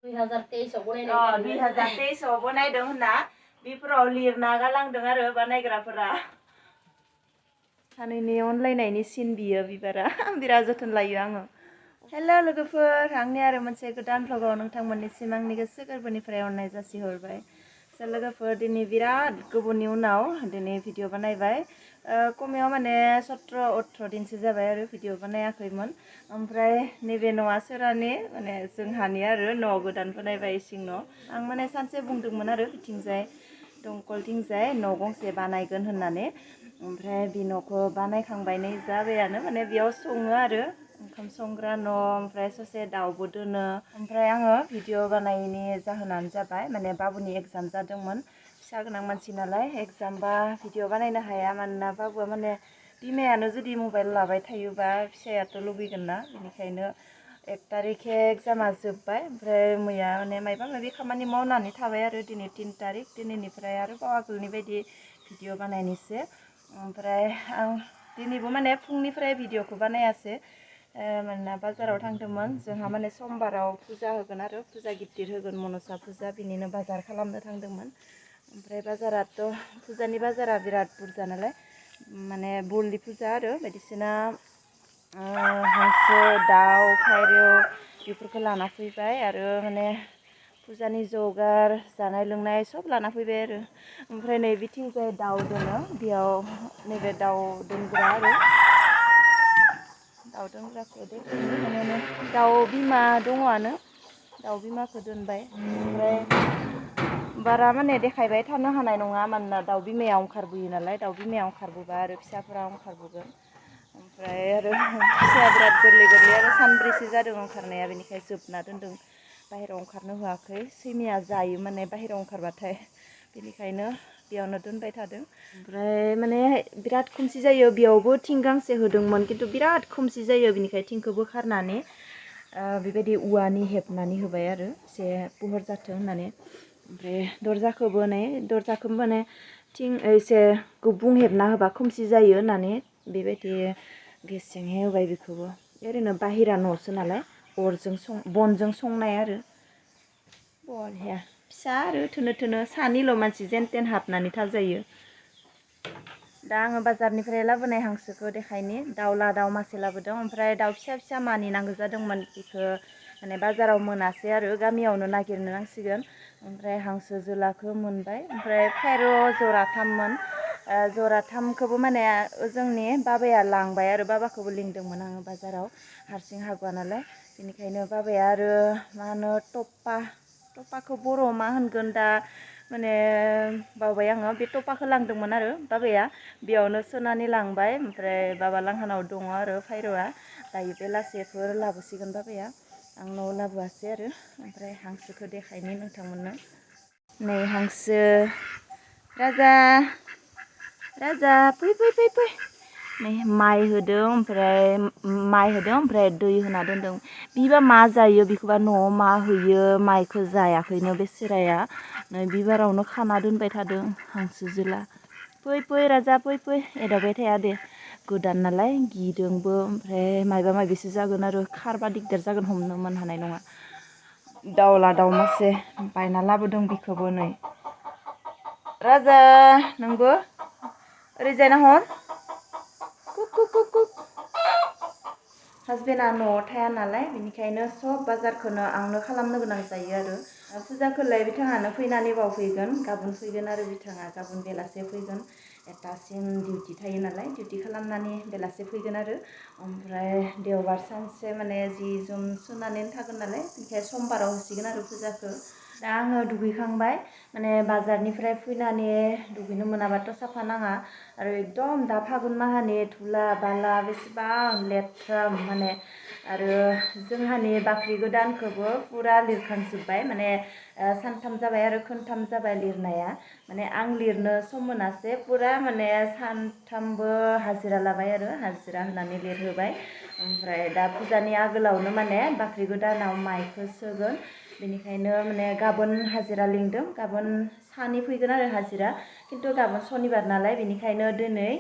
2023 बनायदों होनना बेफोराव लिरना गालांदों आरो बानायग्राफोरा सानैनि अनलायनायनि सिन बियो बिबारा बिराद जोथोन लायो आङो हेल' लोगोफोर आंनि आरो मोनसे गोदान भ्लगाव नोंथांमोननिसिम आंनि गोसो गोरबोनिफ्राय अननाय जासिहरबाय लोगोफोर दिनै बिराद गोबावनि उनाव दिनै भिडिअ बानायबाय कमेयाव माने 17-18 दिनसो जाबाय आरो भिडिअ बानायाखैमोन ओमफ्राय नैबे न'आ सोरानि माने जोंहानि आरो न' गोदान बानायबाय इसिं न' आं माने सानसे बुंदोंमोन आरो बिथिंजाय दंखलथिंजाय न' गंसे बानायगोन होननानै ओमफ्राय बे न'खौ बानायखांबाय नै जाबायानो माने बेयाव सङो आरो ओंखाम संग्रा न' ओमफ्राय ससे दाउबो दोनो ओमफ्राय आङो भिडिअ बानायनि जाहोनानो जाबाय माने बाबुनि एग्जाम जादोंमोन फिसा गोनां मानसि नालाय एग्जाम बा भिडिअ बानायनो हाया मानोना बाबुआ माने बिमायानो जुदि मबाइल लाबाय थायोबा फिसायाथ' लुबैगोन ना बेनिखायनो 1 तारिखे एग्जामा जोब्बाय ओमफ्राय मैया माने माबा माबि खामानि मावनानै थाबाय आरो दिनै 3 तारिख दिनैनिफ्राय आरोबाव आगोलनि बायदि भिडिअ बानायनोसै ओमफ्राय आं दिनैबो माने फुंनिफ्राय भिडिअखौ बानायासै मानोना बाजाराव थांदोंमोन जोंहा माने समबाराव फुजा होगोन आरो फुजा गिदिर होगोन मनसा फुजा बिनिनो बाजार खालामनो थांदोंमोन ओमफ्राय बाजाराथ' फुजानि बाजारा बिराद बुरजा नालाय माने बरलि फुजा आरो बायदिसिना हांसो दाउ फारौ बेफोरखौ लाना फैबाय आरो माने फुजानि जगार जानाय लोंनाय सब लाना फैबाय आरो ओमफ्राय नै बिथिंजाय दाउ दोनो बेयाव नैबे दाउ दोनग्रा आरो दाउ दोनग्राखौ माने दाउ बिमा दङआनो दाउ बिमाखौ दोनबाय ओमफ्राय बारा माने देखायबाय थानो हानाय नङा मानोना दाउ बिमाया ओंखारबोयो नालाय दाउ बिमाया ओंखारबोबा आरो फिसाफोरा ओंखारबोगोन ओमफ्राय आरो फिसाया बिराद गोरलै आरो सानब्रैसो जादों ओंखारनाया बेनिखाय जोबना दोनदों बाहेरायाव ओंखारनो होआखै सैमाया जायो माने बाहेरायाव ओंखारबाथाय बेनिखायनो बेयावनो दोनबाय थादों ओमफ्राय माने बिराद खोमसि जायो बेयावबो थिं गांसे होदोंमोन खिन्थु बिराद खोमसि जायो बेनिखायनो थिंखौ बोखारनानै बेबायदि औवानि हेबनानै होबाय आरो एसे पुहर जाथों होननानै ओमफ्राय दरजाखौबो माने थिं एसे गुबुं हेबना होबा खोमसि जायो होननानै बेबायदि गेसेंहै होबाय बेखौबो ओरैनो बाहेरा न'सो नालाय बनजों संनाय आरो बरिया फिसा आरो थोनो सानैल' मानसि जेन तेन हाबनानै थाजायो दा आङो बाजारनिफ्राय लाबोनाय हांसोखौ देखायनि दाउला दाउ मासे लाबोदों ओमफ्राय दाउ फिसा मानि नांगौ जादोंमोन बेखौ माने बाजाराव मोनासै आरो गामियावनो नागिरनो नांसिगोन ओमफ्राय हांसो जोलाखौ मोनबाय ओमफ्राय फारौ जराथाममोन जराथामखौबो माने जोंनि बाबाया लांबाय आरो बाबाखौबो लिंदोंमोन आङो बाजाराव हारसिं हागवा नालाय बेनिखायनो बाबाया आरो मा होनो टपाखौ बर'आव मा होनगोन दा माने बावबाय आङो बे टपाखौ लांदोंमोन आरो बाबाया बेयावनो सोनानै लांबाय ओमफ्राय बाबा लांहानाव दङ आरो फारौआ दायो बेलासेफोर लाबोसिगोन बाबाया आं न'आव लाबोआसै आरो ओमफ्राय हांसोखौ देखायनि नोंथांमोननो नै हांसो राजा फै नै माइ होदों ओमफ्राय दै होना दोनदों बिबा मा जायो बेखौबा न'आव मा होयो माइखौ जायाखैनो बेसेराया नै बिबारावनो खाना दोनबाय थादों हांसो जोला फै राजा फै एदावबाय थाया दे गोदान नालाय गिदोंबो ओमफ्राय मायबा मायबिसो जागोन आरो खारबा दिगदार जागोन हमनो मोनहानाय नङा दाउला दाउ मासे बायना लाबोदों बेखौबो नै राजा नोंबो ओरैजाय नाहर कुक हासबेन्डआ न'आव थाया नालाय बेनिखायनो सब बाजारखौनो आंनो खालामनो गोनां जायो आरो फुजाखौलाय बिथाङानो फैनानै बावफैगोन गाबोन फैगोन आरो बिथाङा गाबोन बेलासे फैगोन 1टासिम डिउटि थायो नालाय डिउटि खालामनानै बेलासे फैगोन आरो ओमफ्राय देवबार सानसे माने जि जोम सुनानै थागोन नालाय बेनिखाय समबाराव होसिगोन आरो फुजाखौ दा आङो दुगैखांबाय माने बाजारनिफ्राय फैनानै दुगैनो मोनाबाथ' साफा नाङा आरो एकदम दा फागुन माहानि धुला बाला बेसेबां लेथ्रा माने आरो जोंहानि बाख्रि गोदानखौबो फुरा लिरखांजोब्बाय माने सानथाम जाबाय आरो खनथाम जाबाय लिरनाया माने आं लिरनो सम मोनासै फुरा माने सानथामबो हाजिरा लाबाय आरो हाजिरा होनानै लिरहोबाय ओमफ्राय दा फुजानि आगोलावनो माने बाख्रि गोदानाव माइखौ सोगोन बेनिखायनो माने गाबोन हाजिरा लिंदों गाबोन सानै फैगोन आरो हाजिरा खिन्थु गाबोन सनिबार नालाय बेनिखायनो दिनै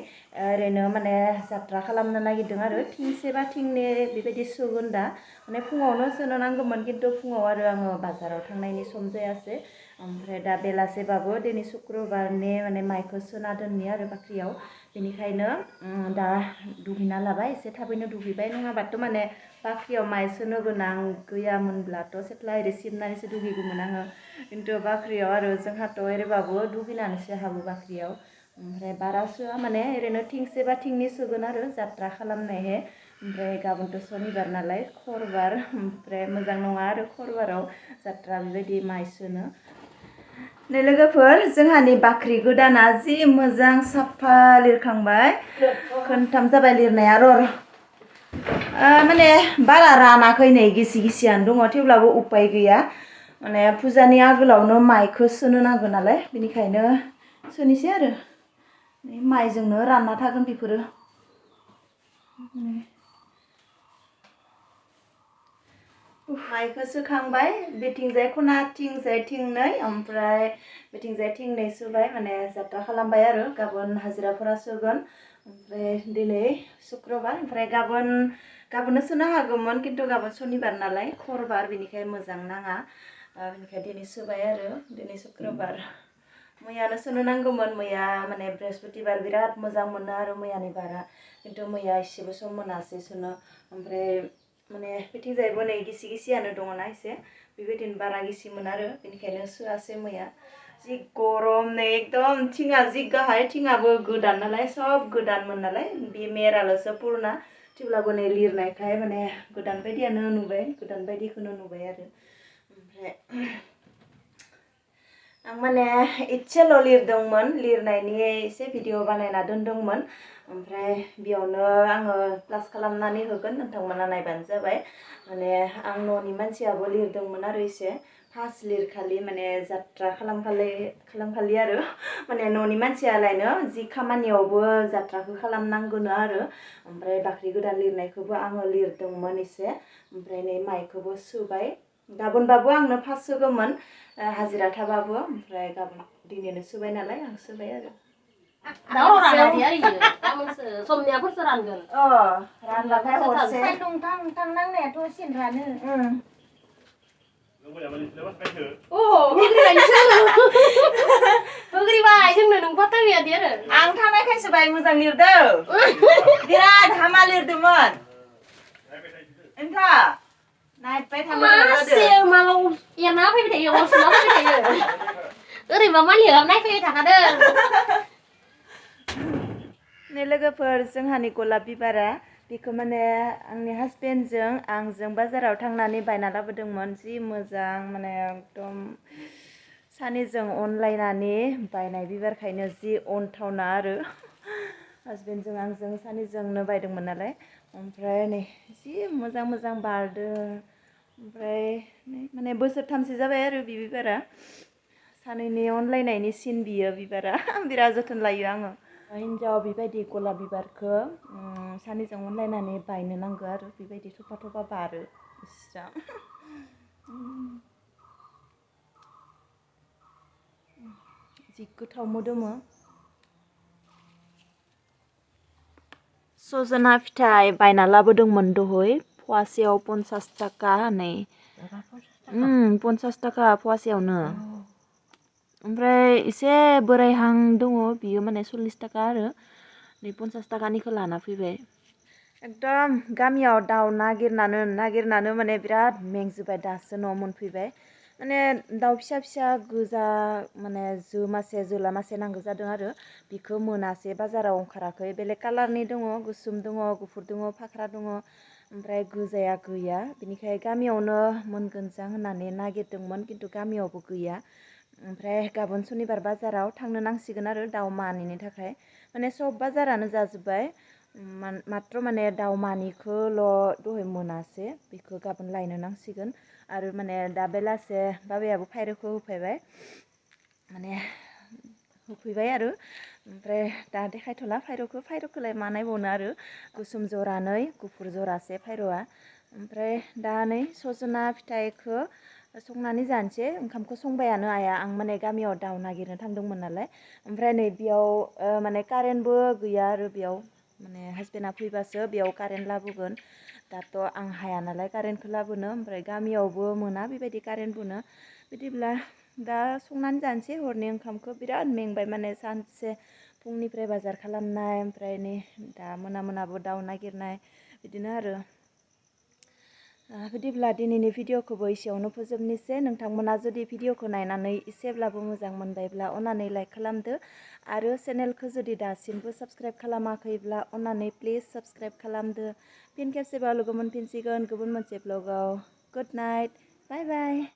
ओरैनो माने जात्रा खालामनो नागिरदों आरो थिंसे बा थिंनै बेबायदि सुगोन दा माने फुङावनो सोनो नांगौमोन खिन्थु फुङाव आरो आङो बाजाराव थांनायनि सम जायासै ओमफ्राय दा बेलासेबाबो दिनै शुक्रबारनि माने माइखौ सोना दोननि आरो बाख्रियाव बेनिखायनो दा दुगैना लाबाय एसे थाबैनो दुगैबाय नङाबाथ' माने बाख्रियाव माइ सोनो गोनां गैयामोनब्लाथ' सेथ्ला एरि सिबनानैसो दुगैगौमोन आङो खिन्थु बाख्रियाव आरो जोंहाथ' एरैबाबो दुगैनानैसो हाबो बाख्रियाव ओमफ्राय बारा सोआ माने ओरैनो थिंसे बा थिंनै सोगोन आरो जात्रा खालामनायहे ओमफ्राय गाबोनथ' सनिबार नालाय खरबार ओमफ्राय मोजां नङा आरो खरबाराव जात्रा बेबायदि माइ सोनो नै लोगोफोर जोंहानि बाख्रि गोदाना जि मोजां साफा लिरखांबाय खोनथाम जाबाय लिरनाया माने बारा रानाखै नै गिसि गिसियानो दङ थेवब्लाबो उपाय गैया माने फुजानि आगोलावनो माइखौ सोनो नांगौ नालाय बेनिखायनो सोनोसै आरो माइजोंनो रानना थागोन बेफोरो माइखौ सोखांबाय बेथिंजाय खनाथिंजाय थिंनै ओमफ्राय बेथिंजाय थिंनै सुबाय माने जात्रा खालामबाय आरो गाबोन हाजिराफोरा सोगोन ओमफ्राय दिनै शुक्रबार ओमफ्राय गाबोननो सोनो हागौमोन खिन्थु गाबोन सनिबार नालाय खरबार बेनिखाय मोजां नाङा बेनिखाय दिनै सोबाय आरो दिनै शुक्रबार मैयानो सोनो नांगौमोन मैया माने बृहस्पतिबार बिराद मोजां मोनो आरो मैयानि बारा खिन्थु मैया एसेबो सम मोनासै सोनो ओमफ्राय माने बेथिंजायबो नै गिसि गिसियानो दङना एसे बेबायदिनो बारा गिसिमोन आरो बेनिखायनो सोआसै मैया जि गरम नै एकदम थिङा जि गाहाय थिङाबो गोदान नालाय सब गोदानमोन नालाय बे मेराल'सो पुरना थेवब्लाबो नै लिरनायखाय माने गोदान बायदियानो नुबाय गोदान बायदिखौनो नुबाय आरो ओमफ्राय आं माने इसेल' लिरदोंमोन लिरनायनि एसे भिडिअ बानायना दोनदोंमोन ओमफ्राय बेयावनो आङो प्लास खालामनानै होगोन नोंथांमोना नायबानो जाबाय माने आं न'नि मानसियाबो लिरदोंमोन आरो एसे फार्स्ट लिरखालि माने जात्रा खालामखालि आरो माने न'नि मानसियालायनो जि खामानियावबो जात्राखौ खालामनांगौनो आरो ओमफ्राय बाख्रि गोदान लिरनायखौबो आङो लिरदोंमोन एसे ओमफ्राय नै माइखौबो सुबाय गाबोनबाबो आंनो फार्स्ट होगौमोन हाजिरा थाबाबो ओमफ्राय गाबोन दिनैनो सुबाय नालाय आं सुबाय आरो समनियाफोरसो रानगोन रानबाथाय हरसे सान्दुं थां नांनायाथ' सिन रानो होग्रिबाय जोंनो नों फात्ता गैया दे आरो आं थांनायखायसो बाय मोजां लिरदों बिराद हामा लिरदोंमोन ओंखा नायबाय थानो माबाव एरना फैबाय थायो असुना फैबाय थायो ओरैबा मालिकआ नायफैबाय थाखादों नै लोगोफोर जोंहानि गलाप बिबारा बेखौ माने आंनि हासबेन्डजों आंजों बाजाराव थांनानै बायना लाबोदोंमोन जि मोजां माने एकदम सानैजों अनलायनानै बायनाय बिबारखायनो जि अनथावना आरो हासबेन्डजों आंजों सानैजोंनो बायदोंमोन नालाय ओमफ्राय नै जि मोजां मोजां बारदों ओमफ्राय माने बोसोरथामसो जाबाय आरो बे बिबारा सानैनि अनलायनायनि सिन बियो बिबारा बिराद जोथोन लायो आङो हिन्जाव बेबायदि गलाप बिबारखौ सानैजों अनलायनानै बायनो नांगौ आरो बेबायदि थफा थफा बारो इस्रा जि गोथाव मोदोमो सजना फिथाइ बायना लाबोदोंमोन दहय फवासेयाव 50 थाखा नै 50 थाखा फवासेयावनो ओमफ्राय एसे बोरायहां दङ बियो माने 40 थाखा आरो नै 50 थाखानिखौ लाना फैबाय एकदम गामियाव दाउ नागिरनानो माने बिराद मेंजोबबाय दासो न'आव मोनफैबाय माने दाउ फिसा फिसा गोजा माने जो मासे जोला मासे नांगौ जादों आरो बिखौ मोनासै बाजाराव ओंखाराखै बेलेग कालारनि दङ गोसोम दङ गुफुर दङ फाख्रा दङ ओमफ्राय गोजाया गैया बिनिखाय गामियावनो मोनगोनजां होननानै नागिरदोंमोन खिन्थु गामियावबो गैया ओमफ्राय गाबोन सनिबार बाजाराव थांनो नांसिगोन आरो दाउ मानैनि थाखाय माने सब बाजारानो जाजोब्बाय मात्र माने दाउ मानैखौल' दहाय मोनासै बेखौ गाबोन लायनो नांसिगोन आरो माने दा बेलासे बाबायाबो फायरखौ होफैबाय माने होफैबाय आरो ओमफ्राय दा देखायथ'ला फायरखौलाय मा नायबावनो आरो गोसोम जरानै गुफुर जरासे फायरआ ओमफ्राय दा नै सजना फिथाइखौ संनानै जानोसै ओंखामखौ संबायानो आइया आं माने गामियाव दाउ नागिरनो थांदोंमोन नालाय ओमफ्राय नै बेयाव माने कारेन्टबो गैया आरो बेयाव माने हासबेन्डआ फैबासो बेयाव कारेन्ट लाबोगोन दाथ' आं हाया नालाय कारेन्टखौ लाबोनो ओमफ्राय गामियावबो मोना बेबायदि कारेन्टबोनो बिदिब्ला दा संनानै जानोसै हरनि ओंखामखौ बिराद मेंबाय माने सानसे फुंनिफ्राय बाजार खालामनाय ओमफ्राय नै दा मोनाबो दाउ नागिरनाय बिदिनो आरो बिदिब्ला दिनैनि भिडिअखौबो एसेयावनो फोजोबनोसै नोंथांमोना जुदि भिडिअखौ नायनानै एसेब्लाबो मोजां मोनबायब्ला अननानै लाइक खालामदो आरो चेनेलखौ जुदि दासिमबो साबस्क्राइब खालामाखैब्ला अननानै प्लिज साबस्क्राइब खालामदो फिन खेबसेबाव लोगो मोनफिनसिगोन गुबुन मोनसे ब्लगाव गुड नाइट बाय बाय